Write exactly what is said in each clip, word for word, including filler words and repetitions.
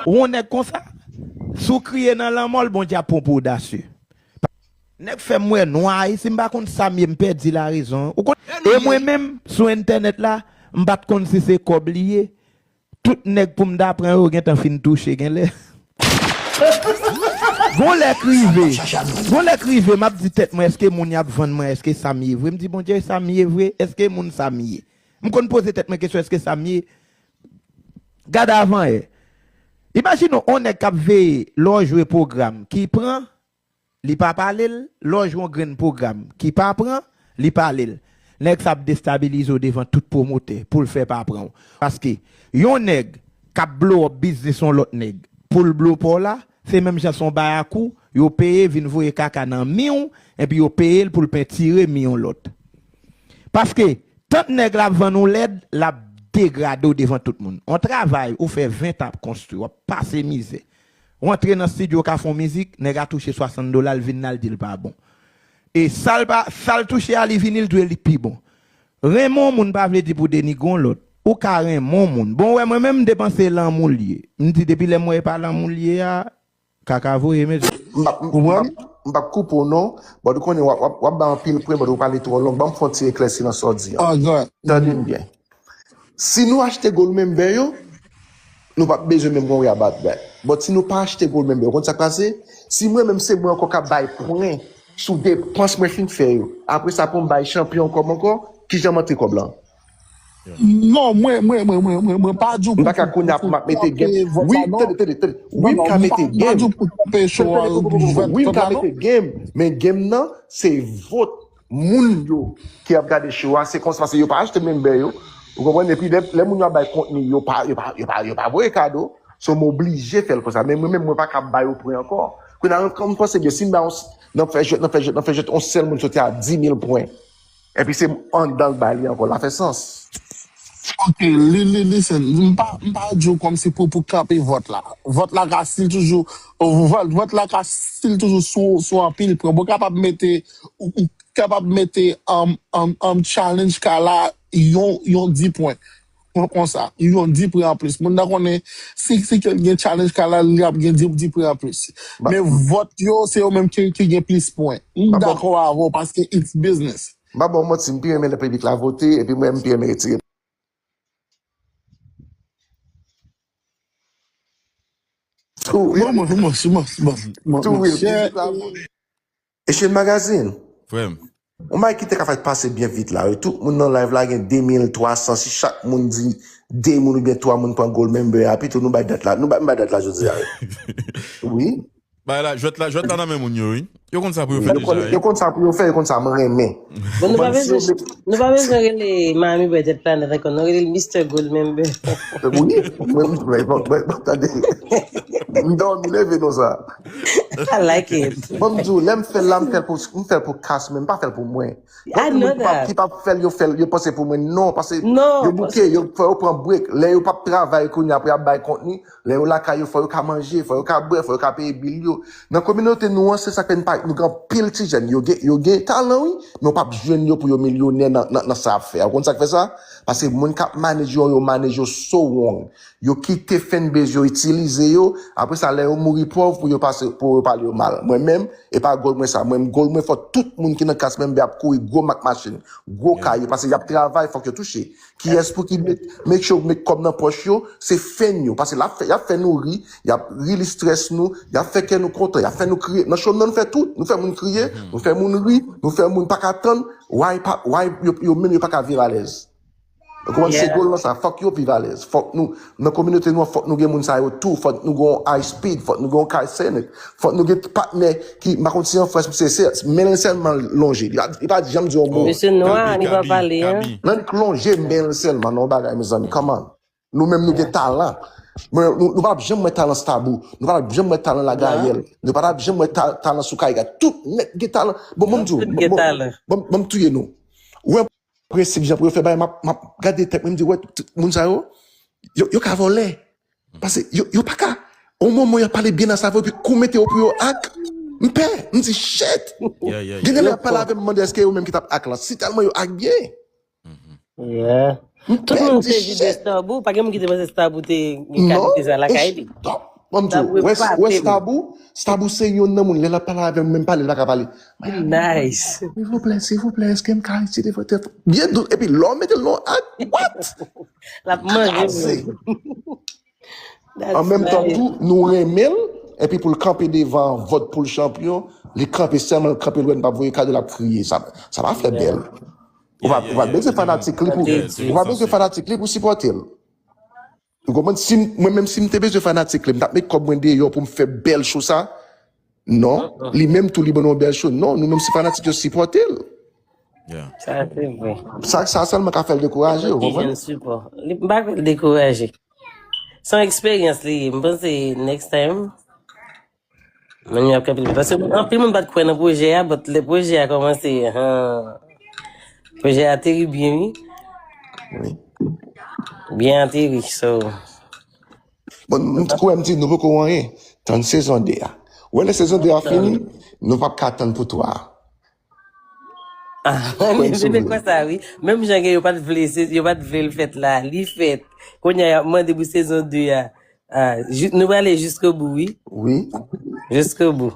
Ou yon nèg konsa, si w kriye nan lanmò l, Bondye ap pran w pou odasye. Nèg fè m wè nwa, e si m pa konn sa m ye, m pèdi larezon. Ou konn, e mwen menm, sou entènèt la, m pa t konn si se kòb li ye. Tout nèg pou m ta pran yo, gentan fin touche, genlè. Gon lè k rive, gon lè k rive, m ap di tèt mwen, èske moun y ap vann mwen, èske sa m ye vre? M di, Bondye, sa m ye vre? Èske moun sa m ye? M konn poze tèt mwen kesyon, èske sa m ye? Gade avanyè. Imajine w, on nèg k ap veye lè w jwe pwogram ki pran, li pa pale l, lè w jwe yon grenn pwogram ki pa pran, li pale l. Nèg sa ap destabilize w devan tout pwomotè pou l fè pa pran w. Paske yon nèg k ap blow up biznis yon lòt nèg pou l blow pa w la, se menm jan se yon bayakou, yo peye vin voye kaka nan mi w, epi yo peye l pou l pentire mi yon lòt. Paske, tant nèg la ap vann ou lèd, l ap degrade w devan tout moun. On travay ou fè ven tan ap konstwi, w ap pase mizè. Ou antre nan estidyo, w ka fè yon mizik, nèg la touche swasant dola, l vin la, l di l pa bon. E sa l pa, sa l touche a, li vini, l dwe li pi bon. Renmen yon moun pa vle di pou denigre yon lòt. Ou ka renmen yon moun. Bon, w wè, mwen menm, m te panse lanmou l ye. M di, depi lè m wè e pa lanmou l ye a, kaka voye, mezanmi. M p ap, m p ap, m p ap koupe w non, but ou konnen w ap, w ap, w ap bay anpil pwen, but ou pale twò long. Ban m fè yon ti eklèsi nan sa w di an. Tande m byen. Si nou achte gold member yo, nou p ap bezwen menm gon rabat bay. But si nou pa achte gold member yo, konn sa k pase? Si mwen menm se mwen ankò k ap bay pwen sou depans mwen fin fè yo, apre sa pou m bay chanpyon kòb ankò, kijan m antre kòb lan? Non, mwen, mwen, mwen, mwen, mwen, mwen pa di w pou, pou, pou, pou kanpe vòt la, non. Wi, m ka mete game. Mwen pa di w pou kanpe show a, jwèt vòt la, non. Wi, m ka mete game, men game nan, se vòt moun yo ki ap gade show a, se konsa, paske yo pa achte member yo. Ou konprann? Epi lè, lè moun yo ap bay kontni, yo pa, yo pa, yo pa, yo pa voye kado. So, m oblije fè l konsa. Men mwen menm, mwen pa ka bay yo pwen ankò. Kounye a, kòm m panse byen, si m bay yon, nan fè jwèt, nan fè jwèt, nan fè jwèt, yon sèl moun soti a di mil pwen. Epi se anndan l bay li ankò, l ap fè sans. Ok, li, li, listen, m pa, m pa di w kòmsi pou, pou kanpe vòt la. Vòt la ka still toujou, vòt, vòt la ka still toujou sou, sou anpil pwen. Bon, kapab mete, ou, ou kapab mete, um, um, um, challenge ka la, yon, yon di pwen. Kon, konsa, yon di pwen anplis. Moun nan konnen, si, si ke l gen challenge ka la, li ap gen di, di pwen anplis. Men vòt yo, se yo menm ki, ki gen plis pwen. M dakò avè w, paske it's business. M pa ba w manti, m pi renmen lè piblik la vote, epi mwen, m pi renmen retire m. Too real. Bon, bon, bon, bon, bon, bon, bon, Too real, piblik la vote. Asian Magazine. Frè m. Yon bagay ki te ka fèt pase byen vit la, wi. Tout moun nan live la gen de mil twa san, si chak moun di de moun oubyen twa moun pran gold member a, pito nou bay dat la, nou bay, m bay dat la jodi a, wi. Wi. Bagay la, jwèt la, jwèt la nan men moun yo, wi. Yo konn sa pou yo fè deja, wi. Yo konn sa pou yo fè, yo konn sa mwen renmen. Bon, nou pa bezwen, nou pa bezwen rele Miami Budget Planet ankò, nou rele l Mister Gold Member. Wi, mwen, mwen, mwen, mwen, tande. M dòmi leve non sa. I like it. Bon, m di w, lè m fè l la, m fè l pou, m fè l pou kas, men m pa fè l pou mwen. Gen moun ki p ap, ki p ap fè l, yo fè l, yo panse pou mwen. Non, paske yo bouke, yo fò yo pran break. Lè yo p ap travay kounye a pou y ap bay kontni, lè yo lakay yo, fò yo ka manje, fò yo ka bwè, fò yo ka peye bil yo. Nan kominote nou an, se sa k fè n pa, nou gen anpil ti jèn, yo gen, yo gen talan, wi, men w p ap jwenn yo pou yo milyonè nan, nan, nan sa y ap fè a. Ou konn sa k fè sa? Paske moun k ap manage yo, yo manage yo so wrong. Yo kite fanbase yo itilize yo, apre sa, lè yo mouri pòv, pou yo pase, pou yo pale yo mal. Mwen menm, e pa goal mwen sa. Mwen, goal mwen, fò tout moun ki nan kas member ap kouri gwo mak machin, gwo kay yo, paske y ap travay, fòk yo touche. Kiyès pou ki make, make sure make kòb nan pòch yo? Se fan yo. Paske l ap fè, y ap fè nou ri, y ap release stress nou, y ap fè kè nou kontan, y ap fè nou kriye. Nan show m nan, nou fè tout. Nou fè moun kriye, nou fè moun ri, nou fè moun pa ka tann. Why pa, why yo, yo menm yo pa ka viv alèz? Ou konprann? Se goal lan sa, fòk yo viv alèz. Fòk nou, nan kominote nou an, fòk nou gen moun sa yo tou. Fòk nou gen yon High Speed, fòk nou gen yon Kai Scenic, fòk nou gen patnè ki, m pa konn si an Frans, se, se men l sèlman l lonje. Li pa, li pa janm di yon mo. Mesye nwa, li pa pale, hein. Nan li k lonje men l sèlman, nan yon bagay, mezanmi, come on. Nou menm, nou gen talan. Men nou, nou pa p janm wè talan Stabou. Nou pa p janm wè talan Lagayèl. Nou pa p janm wè ta-, talan Soukayga. Tout nèt gen talan. Bon, ban m di w, bon, bon, ban m touye nou. Ou wè prensip jan pou yo fè bagay, m ap, m ap gade tèt mwen, m di, wè, tout moun sa yo, yo, yo ka vòlè. Paske yo, yo pa ka. On moman, y ap pale byen nan savo, epi kou mete yo pou yo ak. M pè, m di shit. Gen nèg la pale avè m, mande èske yo menm ki t ap ak lan. Si tèlman yo ak byen. Yeah. Tout moun te vide Starbou, pa gen moun ki te panse Starbou te gen kalite sa lakay li. Bon, m di w, wè Starbou, Starbou se youn nan moun, lè l ap pale avè m, menm pale, l pa ka pale. Nice. Silvouplè, silvouplè, èske m ka retire vòt? Byen dous, epi lè w mete l nan ak, what? L ap manje. An menm tan tou, nou renmen l, epi pou l kanpe devan vòt pou l chanpyon, li kanpe sèlman, l kanpe lwen, l p ap voye kado, l ap kriye. Sa, sa pa fè bèl. Ou pa, ou pa bezwen fanatik li pou, ou pa bezwen fanatik li pou sipòte l. Ou konprann? Si m, mwen menm si m te bezwen fanatik li, m t ap met kòb mwen deyò pou m fè bèl show sa. Non, li menm tou li ban nou yon bèl show. Non, nou menm se fanatik yo sipòte l. Sa se vre. Sa, sa sèlman ka fè l dekouraje, ou konprann? Jèn sipò. Li m pa kwè l dekouraje. Se yon eksperyans li ye. M panse next time, moun yo ap kanpe l. Paske anpil moun pa t kwè nan pwojè a, but lè pwojè a kòmanse, han, pwojè a ateri byen, wi. Byen ateri, so. Bon, m t kwè m di nou poko anyen. Tann sezon de a. Wè lè sezon de a fini, nou p ap ka tann pou twa a. Ah, se konsa, wi. Menm jan ke yo pa t vle, se- yo pa t vle l fèt la, li fèt. Kounye a, y ap mande pou sezon de a. Ah, ju- nou prale jiskobou, wi. Wi. Jiskobou.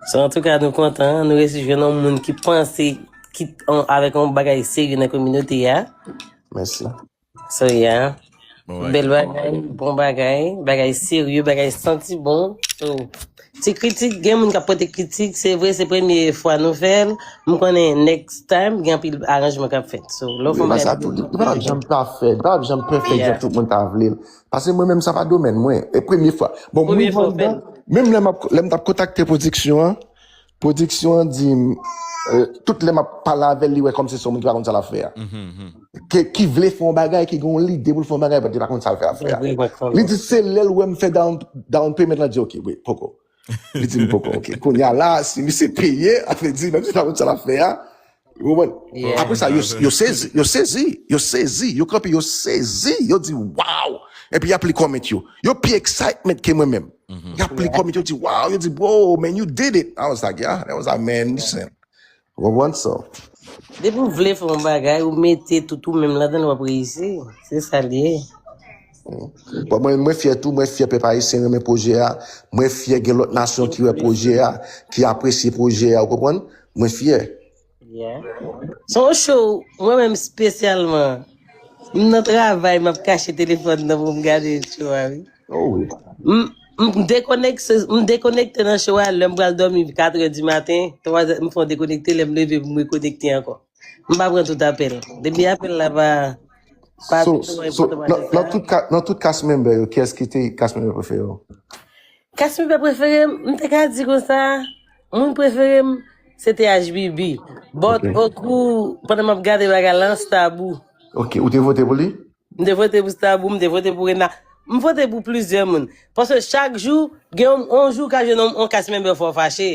So, antouka, nou kontan, nou resi jwenn yon moun ki panse, ki an- avèk yon bagay serye nan kominote a. Mèsi. So, yeah. Bèl bagay, bon bagay, bagay serye, bagay santi bon. So, ti kritik, gen moun k ap pote kritik, se vre, se premye fwa nou fè l. M konnen next time, gen anpil aranjman k ap fèt. So, lè w fè yon bagay. Li pa janm pafè, li pa janm pèfèk jan tout moun ta vle l. Paske mwen menm, sa pa domèn mwen. E premye fwa. Bon, mwen menm, lè m ap, lè m t ap kontakte pwodiksyon an, pwodiksyon an di m, tout lè m ap pale avè l, li wè kòmsi se yon moun ki pa konn sa l ap fè a. Ke, ki vle fè yon bagay, ki gen yon lide pou l fè yon bagay, but li pa konn sa l fè ap fè a. Li di se lè l wè m fè down, down payment lan, di ok, wi, poko. Li di m poko, ok. Kounye a la, si misye peye, ap vle di, menm si l pa konn sa l ap fè a, ou konprann? Apre sa, yo, yo sezi, yo sezi, yo sezi, yo kanpe, yo sezi, yo di, wow! Epi y ap li comment yo. Yo pi excitement ke mwen menm. Y ap li comment, yo di, wow, yo di, bro, man, you did it. I was like, yeah, that was a man, listen. Ou konprann sa? Depi w vle fè yon bagay, ou mete tout ou menm ladan l, w ap reyisi. Se sa l ye. Bon, mwen, mwen fyè tou, mwen fyè pèp ayisyen renmen pwojè a. Mwen fyè gen lòt nasyon ki wè pwojè a, ki apresye pwojè a, ou konprann? Mwen fyè. Yeah. Se yon show, mwen menm espesyalman, m nan travay, m ap kache telefòn nan pou m gade show a, wi. Oh wi. M, m dekonekte, m dekonekte nan show a, lè m pral dòmi katrè di maten, twazè, m fè yon dekonekte, lè m leve pou m rekonekte ankò. M pa pran tout apèl. Depi apèl la pa, pa So, so, nan, nan tout ka, nan tout cast member yo, kiyès ki te cast member prefere w? Cast member prefere m, m te ka di konsa, moun prefere m, se te H B B. But, okou, pandan m ap gade bagay lan, Stabou. Ok, ou te vote pou li? M te vote pou Stabou, m te vote pou Rena. M vote pou plizyè moun. Paske chak jou, gen yon, yon jou ka jwenn yon, yon cast member fè w fache.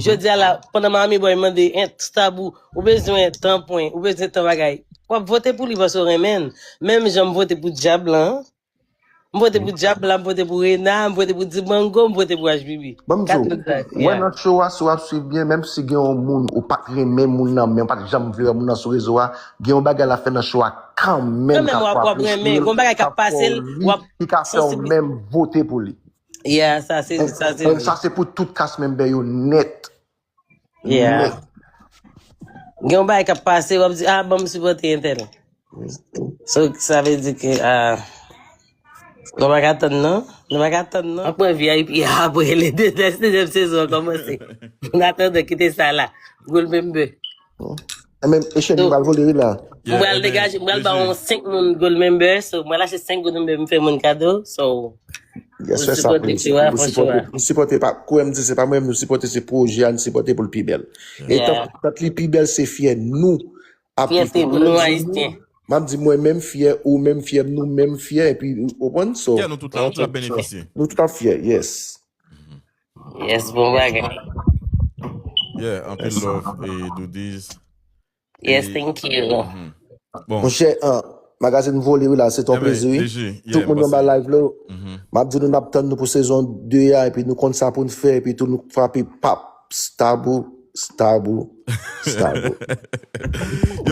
Jodi a la, pandan Miami Boy mande, en, Stabou, ou bezwen tan pwen, ou bezwen tan bagay. W ap vote pou li paske w renmen l. Menm jan m vote pou dyab lan. M vote pou dyab la, m vote pou Rena, m vote pou Dibango, m vote pou H B B. Ban m di w, wè nan show a, si w ap swiv byen, menm si gen yon moun ou pa t renmen moun nan, men w pa t janm vle wè moun nan sou rezo a, gen yon bagay l ap fè nan show a kanmenm k ap fè w apresye l, k ap fè w ri, ki ka fè w menm vote pou li. Yeah, sa se, sa se vre. Sa se pou tout cast member yo nèt. Yeah. Gen yon bagay k ap pase, w ap di, ah, ban m sipòte entèl. So, sa vle di ke, ah, nou pa ka tann non. Nou pa ka tann non. Ap pran V I P apre le de, dezyèm sezon an kòmanse. An atandan, kite sa la. Gold member. Enben, Echèn, nou pral vole wi la. M pral degaje, m pral ba yon senk moun gold member, so m pral achte senk gold member, m fè moun kado, so. Yes, fè sa pou nou. M sipòte, m sipòte pa, kwè m di se pa mwen, nou sipòte se pwojè a, nou sipòte pou l pi bèl. E tan, tan li pi bèl, se fyè nou. Fyète nou, Ayisyen. M ap di mwen menm fyè, ou menm fyè, nou menm fyè, epi, ou konprann? So, yeah, nou tout la, nou tout ap benefisye. Nou tout ap fyè, yes. Yes, bon bagay. Yeah, anpil love, e Doodies. Yes, thank you. Monchè, uh, magazin vole wi la, se ton plezi wi. Tout moun nan ba live la. M ap di nou n ap tann nou pou sezon de a, epi nou konn sa pou n fè, epi tou nou frape pap, stabou, stabou, stabou. Yo,